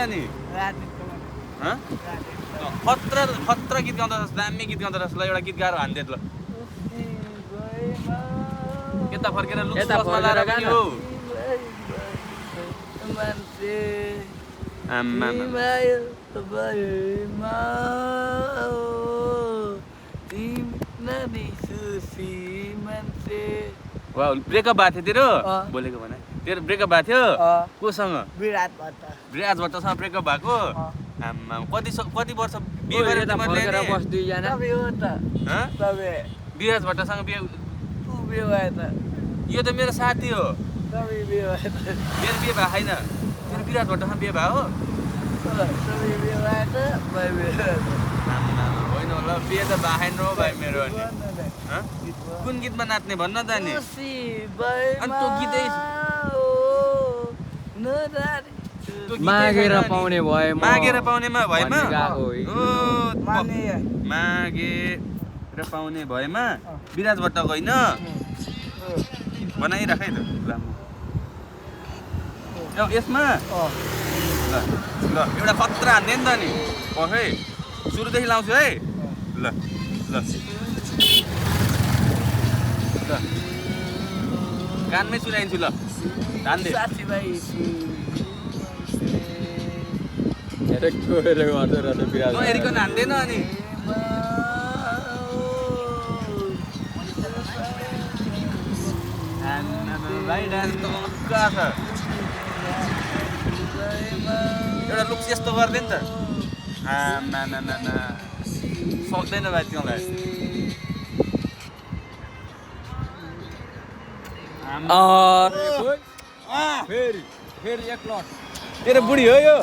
नि खतरा खतरा गीत गाउँदा रहेछ दामी गीत गाउँदा रहेछ ल एउटा गीत गाएर हान्दे ल यता फर्केर लुक्स बसमा लाएर पनि हो ब्रेकअप भएको थियो तेरो बोलेको भने तेरो ब्रेकअप भएको थियो कोसँग विराज भट्टसँग ब्रेकअप भएको कति वर्ष बिहे गरेर विराज भट्टसँग बिहे यो त मेरो साथी हो मेरो बिहे भएको छैन तेरो विराज भट्टसँग बिहे भयो होइन ल बिहे त भएको छैन हो भाइ मेरो अनि कुन गीतमा नाच्ने भन्न त नि अनि त्यो गीतै मागेर पाउने भए मागेर पाउनेमा भएमा मागेर पाउने भएमा विराज भट्टको होइन बनाइराख है त लामो यसमा ल ल एउटा खतरा हान्ने नि त नि है सुरुदेखि लाउँछु है ल ल ल कानमै सुनाइन्छु ल धान्दे एरिकन हान्दैन अनि भाइ डान्स त मक्का छ एउटा लुक्स यस्तो गर्दै नि त सक्दैन भाइ त्यसलाई फेरि एक लट तेरो बुढी हो यो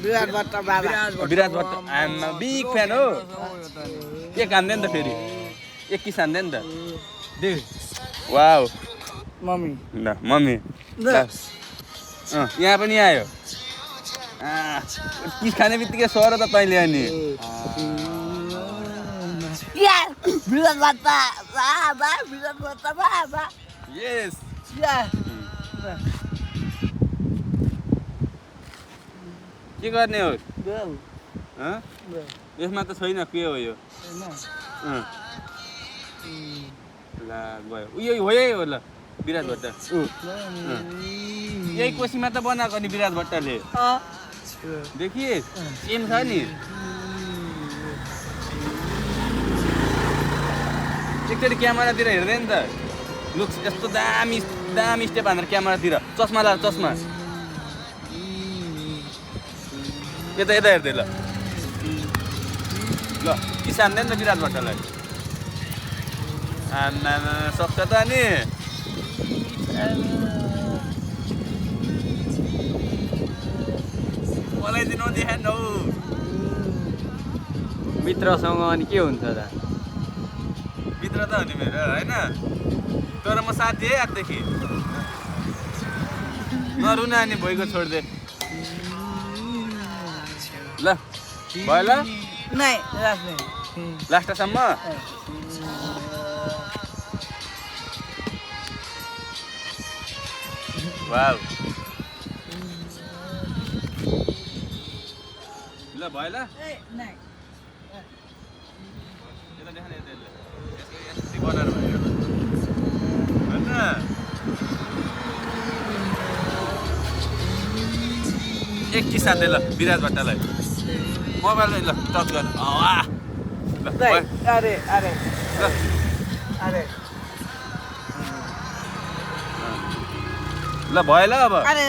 विराज भट्ट बाबा विराज भट्ट आमा बिग फ्यान हो एक हान्दै नि त फेरि एक किस हान्दै नि त वाउ मम्मी ल मम्मी यहाँ पनि आयो किस खाने बित्तिकै सर त तैँले अनि विराज भट्ट बाबा विराज भट्ट बाबा यस के गर्ने हो यसमा त छैन के हो यो ल गयो उयो हो यही हो ल विराज भट्ट यही कोसीमा त बनाएको नि विराज भट्टले देखिए सेम छ नि एकचोटि क्यामेरातिर हेर्दै नि त लुक्स यस्तो दामी दामी स्टेप हानेर क्यामेरातिर चस्मा लाएर चस्मा यता यता हेर्दै ल ल किसान नि त विराज भट्टलाई आमा सक्छ त नि मलाई चाहिँ नदेखाएन हौ मित्रसँग अनि के हुन्छ त मित्र त हो नि मेरो होइन तर म साथी है आजदेखि नरुन अनि भइगयो छोडिदे ल भयो ल लास्टसम्म वाउ ल भयो ल बनाएर भयो होइन एक किसान दे ल विराज भट्टलाई मोबाइल ल टच गर अरे अरे अरे ल भयो ल अब अरे